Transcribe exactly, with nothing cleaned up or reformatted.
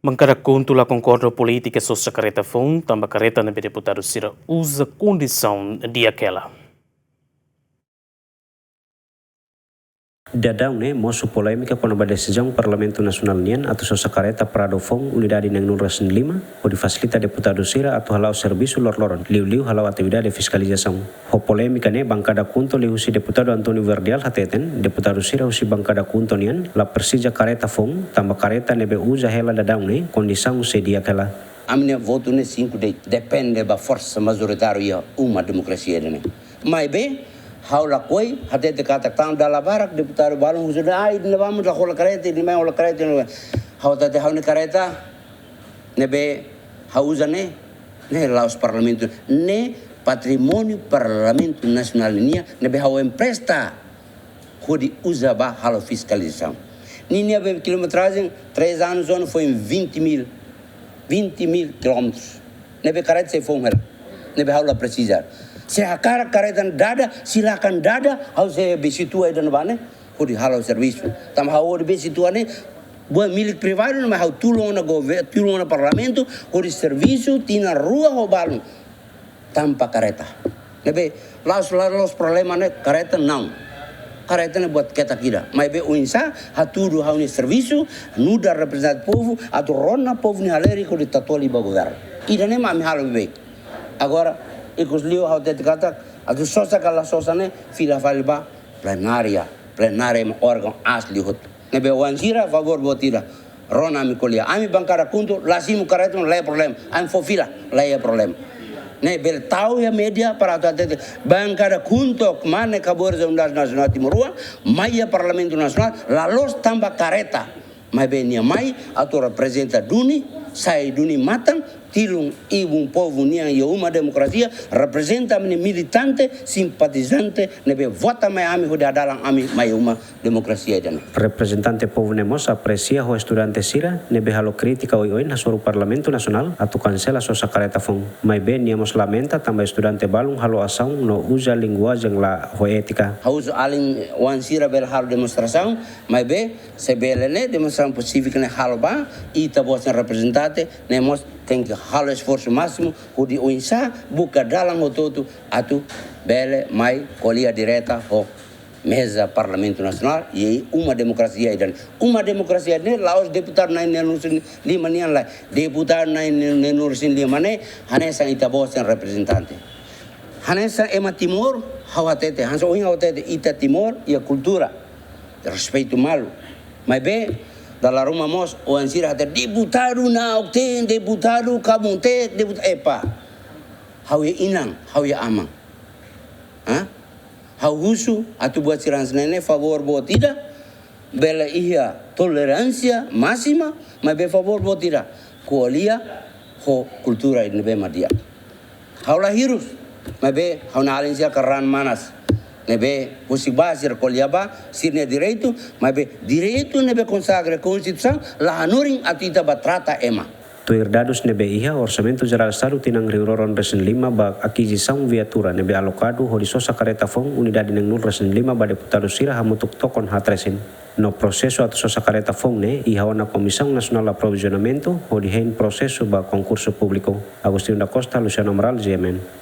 Bankada KHUNTO la konkorda ho polítika sosa karreta foun, tanba karreta ne'ebé deputadu sira uza kondisaun di'ak hela. Daudaun ne'e mosu polémika kona-ba desizaun Parlamentu Nasionál nian atu sosa karreta Prado foun unidade neen-nulu resin lima, hodi fasilita deputadu sira atu hala'o servisu loroloron, liuliu hala'o atividade fiskalizasaun. Ho polémika ne'e, bankada KHUNTO liuhusi deputadu António Verdial hateten, deputadu sira husi bankada KHUNTO nian la presiza karreta foun, tanba karreta ne'ebé uza hela daudaun ne'e kondisaun sei di'ak hela. Ami-nia votu ne'e sinku de'it, depende ba forsa majoritáriu iha uma demokrasia ida-ne'e. Maibé, ha'u lakohi hatete katak tan dala barak deputadu balun husu dehan, ah, ida-ne'e vamos la hola karreta, ida-ne'e mai hola karreta, ida-ne'e mai. Ha'u hatete ha'u-nia karreta ne'ebé ha'u uza ne'e, ne'e la'ós Parlamentu, ne'e patrimóniu Parlamentu Nasionál nian, ne'ebé ha'u empresta hodi uza ba halo fiskalizasaun. Ninia be kilometrajen, três anos, ano foi em vinte mil, vinte mil quilómetros. Ne'ebé karreta sei foun hela, ne'ebé ha'u la presiza. Se hakarak karreta dada, silakan dada, ha'u sei be situa ida-ne'ebá ne'e, hodi halo servisu. Tanba ha'u hodi be situa ne'e, buat milik privadu, mas ha'u tulun ona gover-, tulun ona Parlamentu, hodi servisu tinan rua ho balun tanpa karreta. Ne'ebé, la'ós, la'ós problema ne'e, karreta não. Karreta ne'e buat ketak ida. Maibé oinsá hatudu ha'u-nia servisu, nu'udar reprezentante povu, atu rona povu nia halerik hodi tatuali ba governu. Ida-ne'e mak ami halo beibeik. Agora, ikus liu ha'u hatete katak, atu sosa ka la sosa ne'e, fila fali ba plenária. Plenária mak órgaun asli hotu. Ne'ebé oan sira favór boot ida. Rona ami ko'alia. Ami bankada KHUNTO la simu karreta, la iha problema. Ami fó fila, la iha problema. Ne'e bele tau iha média para atu hatete bankada KHUNTO mane kabur unidade nasionál Timor-Leste, mai iha Parlamentu Nasionál, la loos tanba karreta. Maibé nia mai atu reprezenta duni, sai duni matan, tilun ibun povu nian iha uma demokrasia, reprezenta ami-nia militante, simpatizante, ne'ebé vota mai ami hodi hadalan ami mai uma demokrasia ida-ne'e. Reprezentante povu ne'e mós apresia ho estudante sira ne'ebé halo krítika oioin hasoru Parlamentu Nasionál atu kansela sosa karreta foun. Maibé nia mós lamenta tanba estudante balun halo asaun no uza linguajen la ho étika. Ha'u husu alin oan sira bele halo demonstrasaun, maibé se bele ne'e demonstrasaun pasífika ne'e halo ba, ita-boot sira reprezentante ne'e mós tenke halo esforsu másimu hodi oinsá buka dalan hotu-hotu atu bele mai ko'alia direta ho meza Parlamentu Nasionál, i uma demokrasia ida-ne'e. Uma demokrasia ne'e la'ós deputadu na'in neenulu resin lima nian lae. Deputadu na'in neenulu resin lima ne'e hanesan ita-boot sira reprezentante. Hanesan ema Timor, ha'u hatete, hanesan ohin ha'u hatete, ita Timor iha kultura respeitu malu. Maibé, dala ruma mós, oan sira hatete deputadu na'ok-teen, deputadu kabun-teen, deputa-, epá. Ha'u-nia inan, ha'u-nia aman. Hã? Ha'u husu atu buat sira hanesan ne'e ne'e favór boot ida, bele iha toleránsia másima, maibé favór boot ida ko'alia ho kultura ne'ebé mak di'ak. Ha'u la hirus, maibé ha'u-nia alin sira karik manas. Ne'ebé husik ba sira ko'alia ba sira-nia direitu, maibé direitu ne'ebé konsagra Konstituisaun la hanorin atu ita bá trata ema. Tuir dadus ne'ebé iha, Orsamentu Jerál Estadu tinan rihun rua ruanulu resin lima ba akizisaun viatura ne'ebé alokadu hodi sosa karreta foun unidade neenulu resin lima ba deputadu sira hamutuk tokon haat resin. No prosesu atu sosa karreta foun ne'e iha ona Komisaun Nasionál Aprovizionamentu hodi hein prosesu ba konkursu públiku. Agostinho da Costa, Luciano Amaral, G M N.